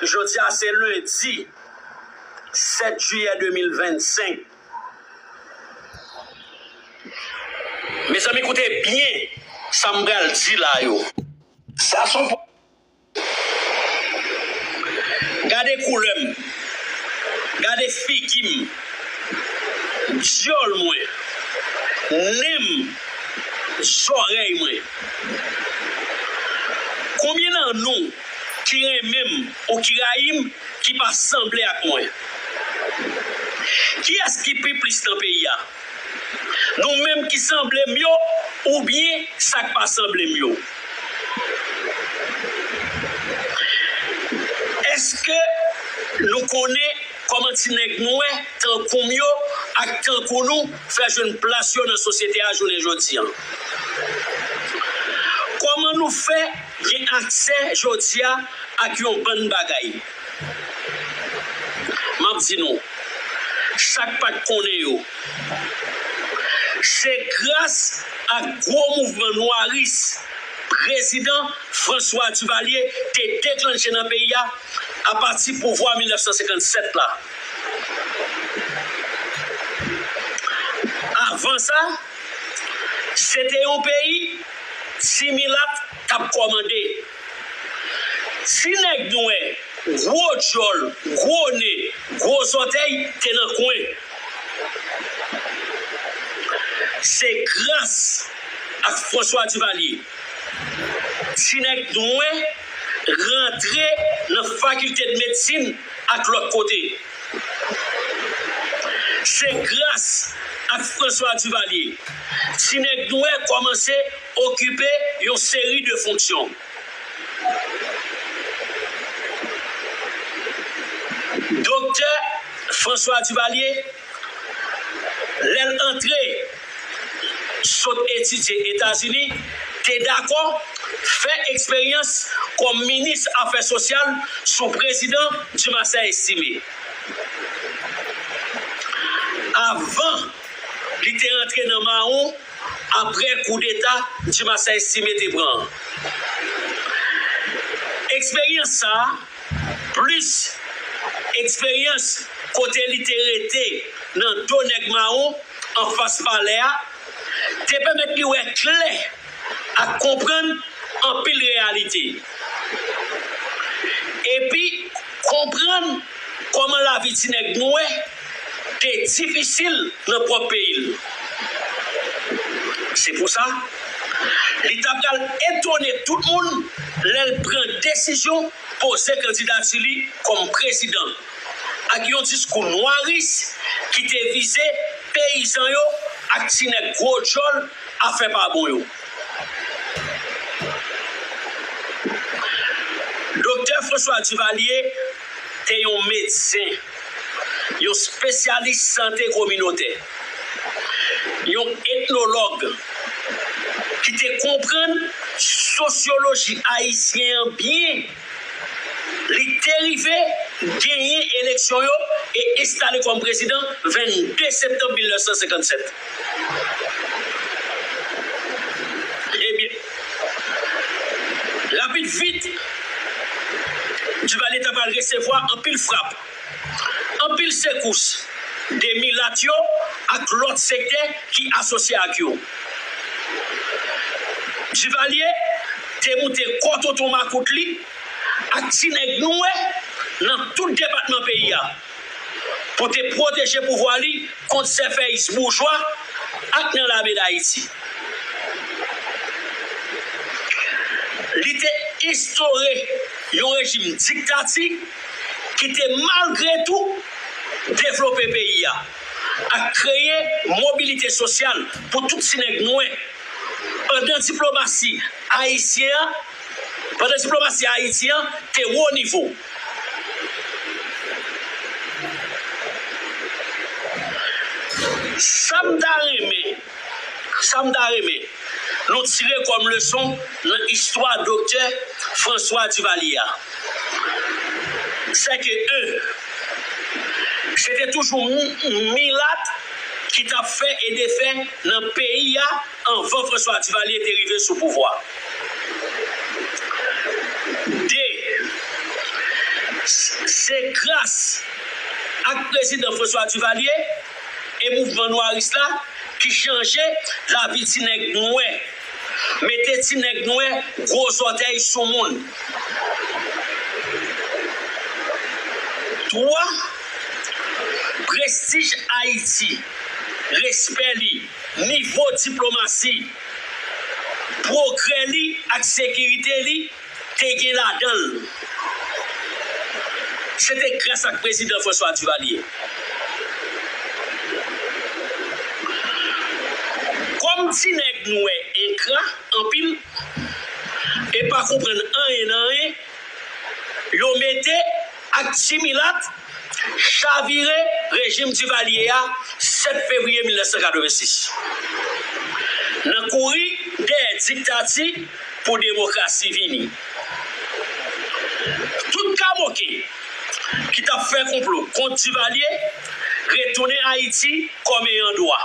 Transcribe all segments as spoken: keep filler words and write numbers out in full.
Jodi a se lendi sèt jiyè de mil vennsenk. Mezanmi, koute byen sa m pral di la yo. Sa se yon Gade koulè m, gade figi m, dyòl mwen, nen m, zòrèy mwen. Konbyen nan nou ki renmen m ou ki rayi m ki pa sanble ak mwen? Kiyès ki pi plis nan peyi a? Nou menm ki sanble m yo oubyen sa k pa sanble m yo? Èske nou konnen kòman ti nèg nwè tankou m yo ak tankou nou fè jwenn plas yo nan sosyete a jounen jodi a? Kòman nou fè gen aksè jodi a ak yon bann bagay? M ap di nou, sa k pa t konnen yo, se gras ak gwo mouvman nwaris Prezidan François Duvalier te deklanche nan peyi a apati pouvwa mil nèf san senkann sèt la. Avan sa, se te yon peyi ti milat t ap kòmande. Ti nèg nwè, gwo dyòl, gwo nen, gwo zòtèy te nan kwen. Se gras ak François Duvalier, ti nèg nwè rantre nan fakilte de medsin ak lòt kote. Se gras ak François Duvalier, ti nèg nwè kòmanse okipe yon seri de fonksyon. Doktè François Duvalier, lè l antre sot etidye Etazini, te dakò fè eksperyans kòm minis afè sosyal sou prezidan Dumarsais Estimé. Avan li te rantre nan mawon apre koudeta Dumarsais Estimé te pran an. Eksperyans sa a, plis eksperyans kote li te rete nan do nèg mawon anfas palè a, te pèmèt li wè klè ak konprann anpil reyalite. Epi konprann kòman lavi ti nèg nwè te difisil nan pwòp peyi l. Se pou sa, li ta pral etone tout moun lè l pran desizyon poze kandidati li kòm prezidan, ak yon diskou nwaris ki te vize peyizan yo ak ti nèg gwo dyòl afè pa bon yo. Doktè François Duvalier te yon medsen, yon espesyalis sante kominotè, yon etnològ ki te konprann sosyoloji ayisyen an byen. Li te rive genyen eleksyon yo e enstale kòm prezidan vennde septanm mil nèf san senkann sèt. Ebyen, rapid vit, Duvalier ta pral resevwa anpil frap, anpil sekous de milat yo ak lòt sektè ki asosye ak yo. Duvalier te moute kò tonton makout li ak ti nèg nwè nan tout depatman peyi a pou te pwoteje pouvwa li kont sèfèyis boujwa ak nan lame Dayiti. Li te enstore yon rejim diktati ki te malgre tou devlope peyi a ak kreye mobilite sosyal pou tout ti nèg nwè, pandan diplomasi ayisyen an, pandan diplomasi Ayiti an te wo nivo. Sa m ta renmen, sa m ta renmen nou tire kòm leson nan istwa Doktè François Duvalier a, sè ke, en, se te toujou mi-, milat ki t ap fè e defè nan peyi a anvan François Duvalier te rive sou pouvwa. De, Se gras ak prezidan François Duvalier e mouvman nwaris la ki chanje lavi ti nèg nwè, mete ti nèg nwè gwo zòtèy sou moun. Twa, prestij Ayiti, respè li, nivo diplomasi, pwogrè li ak sekirite li te gen ladan l. Se te gras ak prezidan François Duvalier. Kòm ti nèg nwè engra anpil e pa konprann anyen nan anyen, yo mete ak ti milat chavire rejim Duvalier a sèt fevriye mil nèf san katrevensis. Nan kouri dèyè diktati pou demokrasi vini. Tout kamoken ki t ap fè konplo kont Duvalier retounen Ayiti kòm eyan dwa,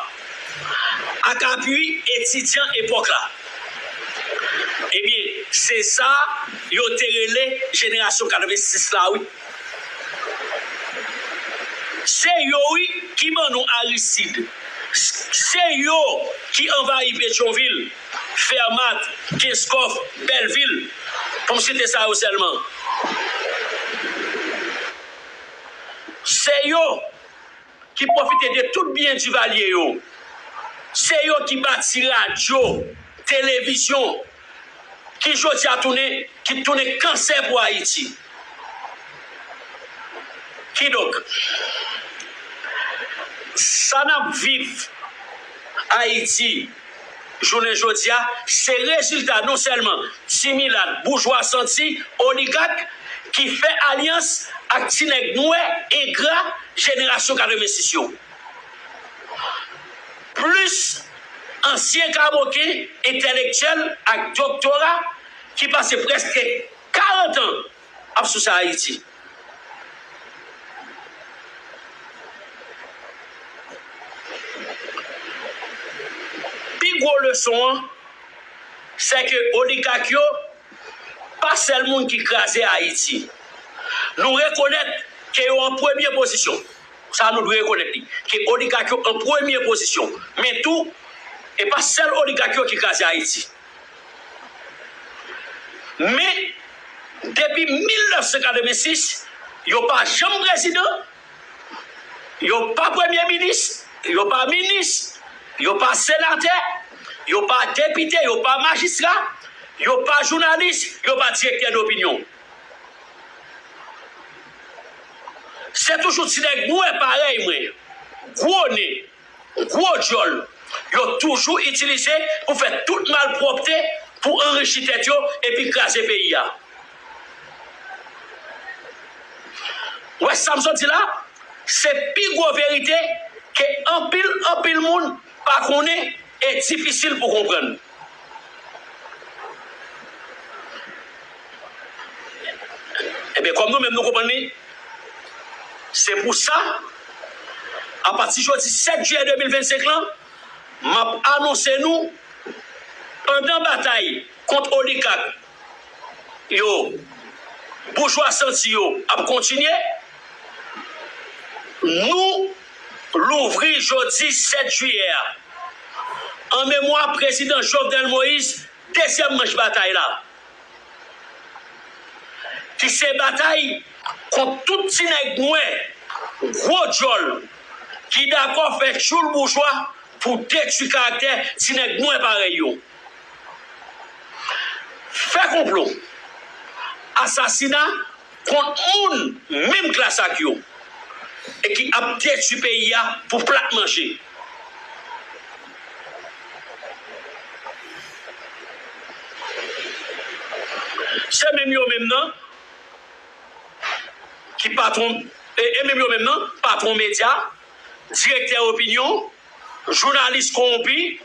ak apui etidyan epòk la. Ebyen, se sa yo te rele jenerasyon katrevensis la, wi. Se yo, wi, ki ban nou Aristide. Se yo ki anvayi Petyonvil, Fèmat, Kenskòf, Bèlvil, pou m site sa yo sèlman. Se yo ki pwofite de tout byen Duvalier yo. Se yo ki bati radyo, televizyon, ki jodi a tounen, ki tounen kansè pou Ayiti. Kidonk, sa n ap viv Ayiti jounen jodi a, se rezilta non sèlman ti milat, boujwa santi, oligak ki fè alyans ak ti nèg nwè engra jenerasyon katrevensis yo. Plis ansyen kamoken, entèlektyèl ak doktora ki pase prèske karant an ap souse Ayiti. Pi gwo leson an, se ke oligak yo pa sèl moun ki kraze Ayiti. Nou rekonèt ke yo an premye pozisyon. Sa nou dwe rekonèt li. Ke oligak yo an premye pozisyon. Men tou, e pa sèl oligak yo ki kraze Ayiti. Men, depi mil nèf san katrevensis, yo pa janm prezidan, yo pa premye minis, yo pa minis, yo pa senatè, yo pa depite, yo pa majistra, yo pa jounalis, yo pa direktè dopinyon. Se toujou ti nèg nwè parèy mwen, gwo nen, gwo djòl, yo toujou itilize pou fè tout malpwòpte pou anrichi tèt yo epi kraze peyi a. Ou wè sa m sot di la? Se pi gwo verite ke anpil, anpil moun pa konnen e difisil pou konprann. Ebyen, kòm nou menm nou konprann li, se pou sa, apati jodi sèt jiyè de mil vennsenk lan, m ap anonse nou, pandan batay kont oligak yo, boujwa santi yo ap kontinye, nou louvri jodi sèt jiyè a, an memwa prezidan Jovenel Moïse, dezyèm manch batay la, ki se batay kont tout ti nèg nwè, gwo djòl, ki dakò fè tchoul boujwa pou detwi karaktè ti nèg nwè parèy yo. Fè konplo, asasina kont moun menm klas ak yo, e ki ap detwi peyi a pou plat manje. Se menm yo menm nan ki patwon, e, e menm yo menm nan, patwon medya, direktè opinyon, jounalis kowonpi,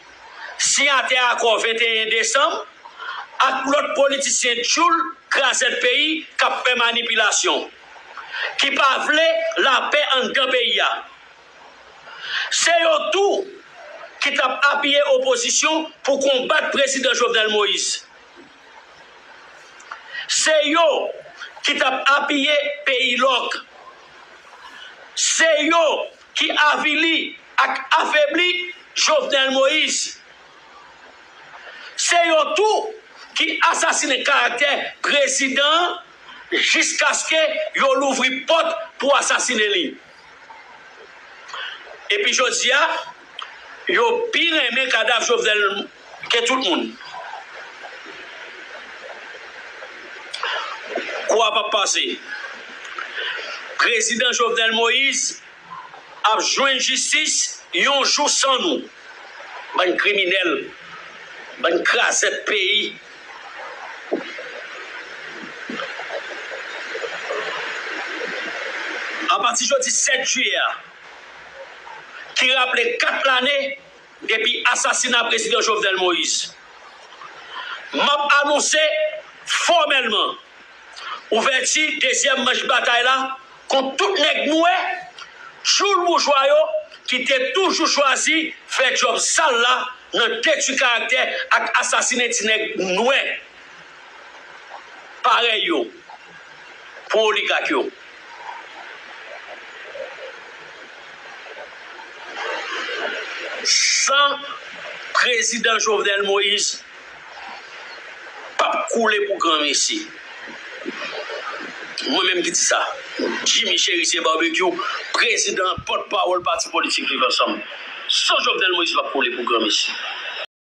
siyatè akò venteyen desanm, ak lòt politisyen tchoul krazèt peyi k ap fè manipilasyon, ki pa vle lapè anndan peyi a. Se yo tou ki t ap apiye opozisyon pou konbat prezidan Jovenel Moïse. Se yo ki t ap apiye peyi lòk. Se yo ki avili ak afebli Jovenel Moïse. Se yo tou ki asasinen karaktè prezidan an jiskaske yo louvri pòt pou asasinen li. Epi jodi a, yo pi renmen kadav Jovenel ke tout moun. Kou a p ap pase. Prezidan Jovenel Moïse ap jwenn jistis yon jou san nou. Bann kriminèl, bann krazèt peyi. Apati jodi sèt jiyè a, ki raple kat lane depi asasina prezidan Jovenel Moïse, m ap anonse fòmèlman ouvèti dezyèm manch batay la kont tout nèg nwè, tchoul boujwa yo ki te toujou chwazi fè djòb sal la nan detwi karaktè ak asasinen ti nèg nwè parèy yo pou oligak yo. San prezidan Jovenel Moïse p ap koule pou granmesi. Mwen menm ki di sa, Jimmy Chérisier Barbecue, prezidan, pòtpawòl pati politik Viv Ansanm. San Jovenel Moïse p ap koule pou granmesi.